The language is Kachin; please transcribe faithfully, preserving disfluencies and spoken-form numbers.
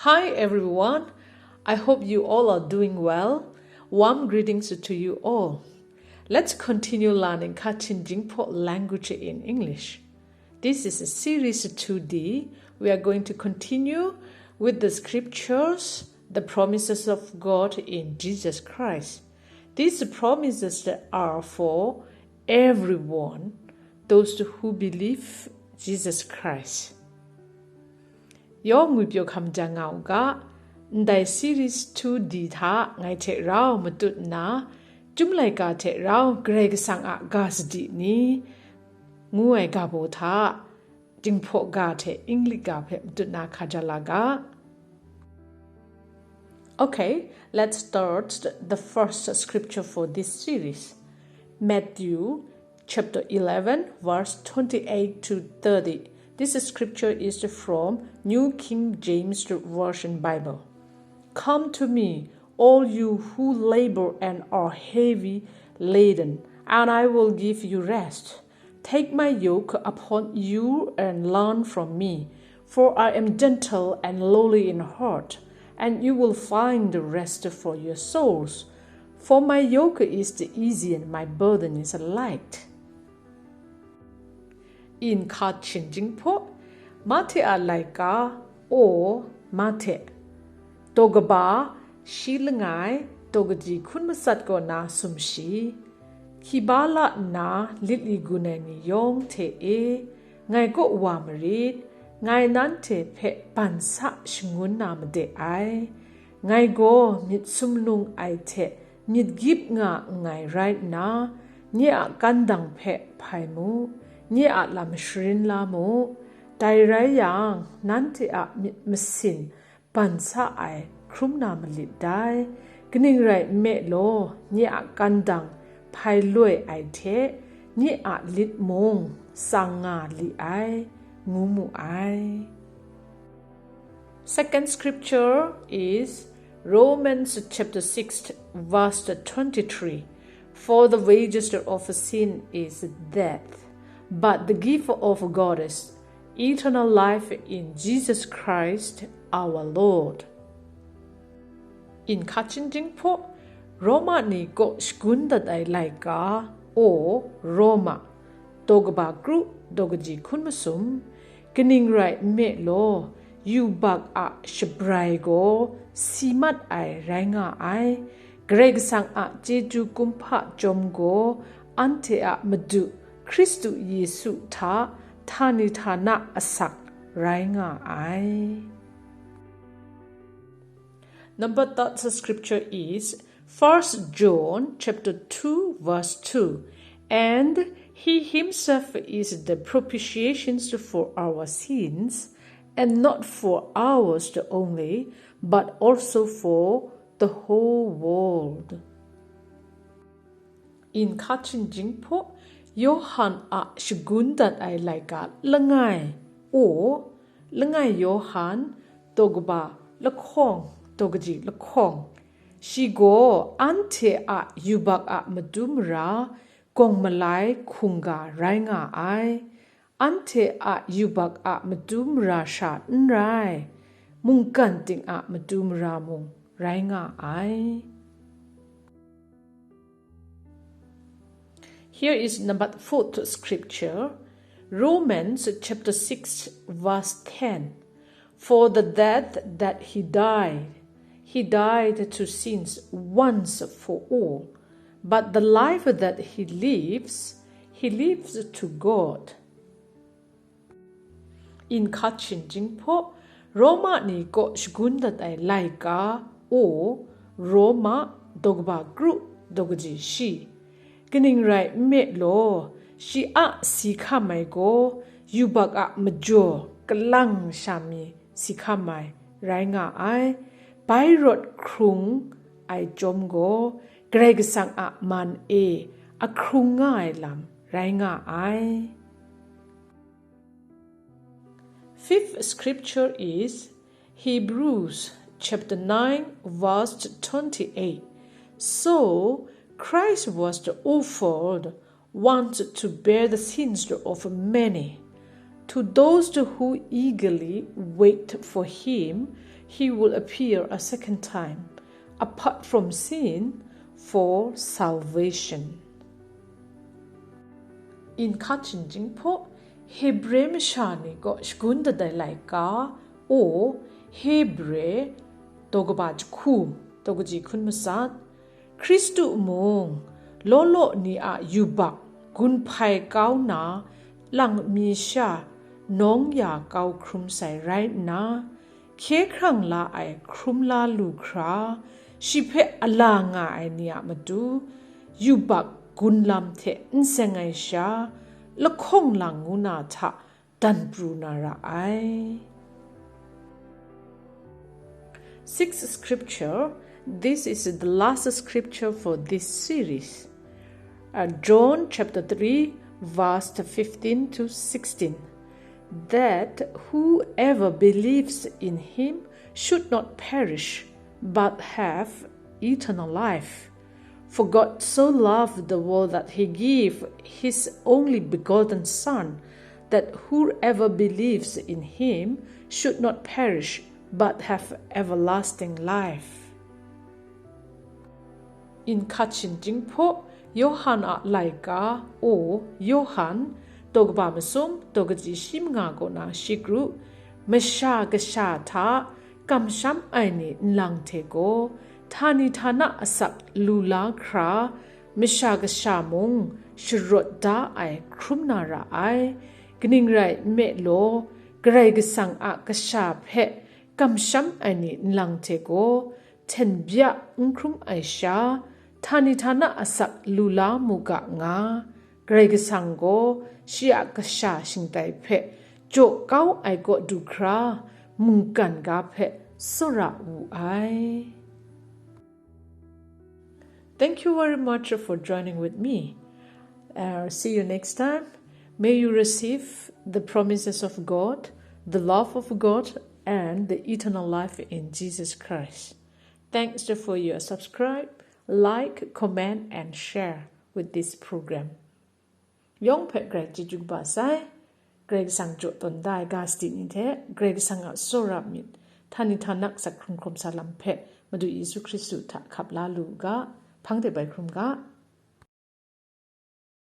Hi everyone, I hope you all are doing well. Warm greetings to you all. Let's continue learning Kachin Jingpo language in English. This is a series two D. We are going to continue with the scriptures, the promises of God in Jesus Christ. These promises are for everyone, those who believe Jesus Christ. Yawng ngwi pyaw hkam jang nga u ga, ndai series two D hta ngai hte rau matut nna, Chyum laika hte rau Karai Kasang a ga sadi ni ngu ai ga baw hta, Jinghpaw ga hte English ga hpe matut na hkaja la ga. Okay, let's start the first scripture for this series. Matthew chapter eleven, verse twenty-eight to thirty. This scripture is from New King James Version Bible. "Come to me, all you who labor and are heavy laden, and I will give you rest. Take my yoke upon you and learn from me, for I am gentle and lowly in heart, and you will find rest for your souls. For my yoke is easy and my burden is light." Inka Chinjing hpaw, Mahte a laika, o Mahte, daw kaba, shi langai, daw kaji hkun matsat kaw na sumshi, hkiba la nna lit li gun ai ni yawng hte e, ngai kaw wa marit, ngai nanhte hpe ban sa shangun na made ai. Ngai gaw myit sumlung ai hte myit gyip nga nngai rai nna, nye a kandang hpe hpai mu, nye a lam sharin la mu. Dai rai yang, nanhte a myit masin ban sa ai hkrum na malit dai. Kaning rai nme law, nye a kandang hpai loi ai hte, nye a lit mung tsang nga li ai, ngu mu ai. Second scripture is Romans chapter six, verse twenty-three. "For the wages of sin is death, but the gift of God is eternal life in Jesus Christ our Lord." Inka Chinjing hpaw, Roma ni kaw shagun dat ai laika, o Roma, daw kaba kru, daw kaji hkun masum, kaning rai nme law, yubak a shabrai gaw si mat ai rai nga ai. Karai Kasang a chyeju kumhpa chyawm gaw, anhte a Madu Hkristu Yesu hta htani htana asak rai nga ai. Number third scripture is First John chapter two, verse two. "And he himself is the propitiation for our sins, and not for ours only, but also for the whole world." Inka Chinjing hpaw, Yawhan a shagun dat ai laika langai, o langai Yawhan, daw kaba lahkawng, daw kaji lahkawng, shi gaw anhte a yubak a matu mara gawng malai hkungga rai nga ai. Anhte a yubak a matu mara sha n rai, mungkan ting a matu mara mung rai nga ai. Here is number fourth scripture, Romans chapter six, verse ten. "For the death that he died, he died to sins once for all, but the life that he lives, he lives to God." Inka Chinjing hpaw, Roma ni kaw shagun dat ai laika, o Roma, daw kaba kru, daw kaji shi. Kaning rai nme law, shi a si hkam ai gaw yubak a majaw kalang sha mi si hkam ai rai nga ai. Bai rawt hkrung ai chyawm gaw, Karai Kasang a man e a hkrung nga ai lam rai nga ai. Fifth scripture is Hebrews chapter nine, verse twenty-eight. "So Christ was offered once to bear the sins of many, To those who eagerly wait for him, he will appear a second time, apart from sin, for salvation. N hka htingring hpaw Hebre masha ni kaw shagun dat ai laika, O Hebre, daw kaba jahku, daw kaji hkun masat. Hkristu mung, law law ni a yubak gun hpai kau na, lang mi sha nawng ya kau hkrum sai rai nna, hkye hkrang la ai hkrum la lu hkra, shi hpe a la nga ai ni a matu, yubak gun lam hte n seng ai sha, lahkawng lang ngu na hta dan pru na ra ai. Sixth scripture, this is the last scripture for this series. Uh, John chapter three, verse fifteen to sixteen, that whoever believes in him should not perish, but have eternal life. For God so loved the world that he gave his only begotten Son, that whoever believes in him should not perish, but have everlasting life. N hka htingring hpaw Yawhan a laika, O Yawhan, daw kaba masum, daw kaji shi manga kaw na shi kru, masha kasha hta kamsham ai ni nlang hte gaw, htani htana asak lu la hkra, masha kasha mung sharawt da ai hkrum na ra ai. Kaning rai nme law, Karai Kasang a kasha hpe kamsham ai ni nlang hte gaw, hten bya n hkrum ai sha, htani htana asak lu la mu ga nga, Karai Kasang gaw shi a kasha shingtai hpe jaw kau ai kaw du hkra, mungkan ga hpe tsawra wu ai. Thank you very much for joining with me. Uh, see you next time. May you receive the promises of God, the love of God, and the eternal life in Jesus Christ. Thanks for your subscribe, like, comment, and share with this program. Yawng hpe Karai chyeju kaba sai. Karai Kasang jaw tawn da ai ga sadi ni hte Karai Kasang a tsawra myit, htani htanak asak hkrung hkrum sa lam hpe Madu Yesu Hkristu hta hkap la lu u ga, hpang de bai hkrum ga.